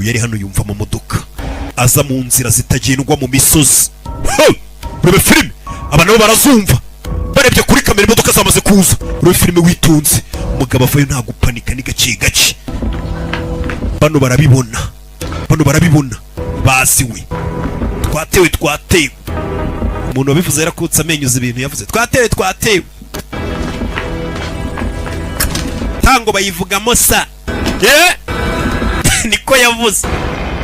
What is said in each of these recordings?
Uyu ari hano yumva amamodoka aza mu nzira zitagendwa mu misozi. Ho! Urebe filime, aba nabo barazumva. Barebye kuri kamera, imodoka zamaze kuza. Urebe filime witonze. Umugabo avayo nta gupanika, ni gake gake. Bano barabibona, bano barabibona, baziwe. Twatewe, twatewe. Umuntu wabivuze yarakutse amenyo. Uzi ibintu yavuze? Twatewe, twatewe. Tango bayivugamo sa. Ye niko yavuze.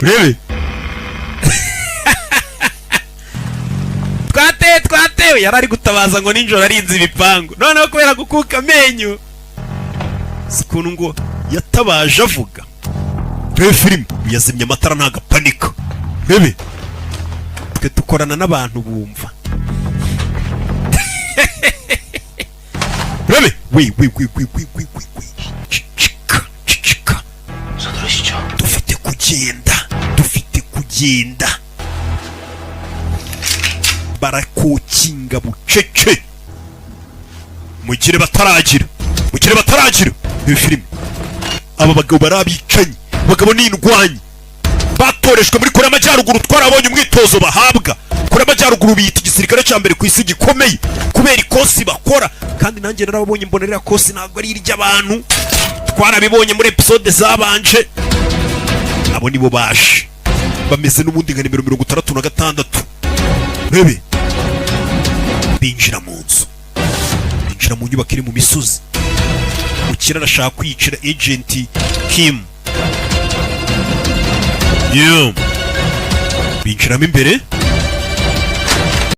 Urebe, twatewe, twatewe. Yari ari gutabaza ngo nijoro arinze ibipangu. Noneho kubera gukuka amenyo, si ukuntu ngo yatabaje avuga. Rebe filime, yazimye amatara, ntagapanika. Rebe, twe dukorana n'abantu bumva. Rebe we we we we we we we we, cicika, cicika. 서두르시죠. Dufite kugenda, dufite kugenda. Barakokinga bucece, mugire bataragira, mugire bataragira. Iyo filime, aba bagabo bari abicanyi, abagabo ni indwanyi batorejwe muri Korea y'Amajyaruguru. Twarabonye umwitozo bahabwa. Korea y'Amajyaruguru biyita igisirikare cya mbere ku isi gikomeye kubera ikosi bakora, kandi nanjye narababonye, mbona ririya kosi ntabwo ari iry'abantu. Twarabibonye muri episode zabanje. Abo nibo baje bameze n'ubundi nka nimero 66. Rebe, binjira mu nzu, binjira mu nyubako iri mu misozi. Umukire arashaka kwiyicira agent Kim. Yeah. Binjiramo imbere.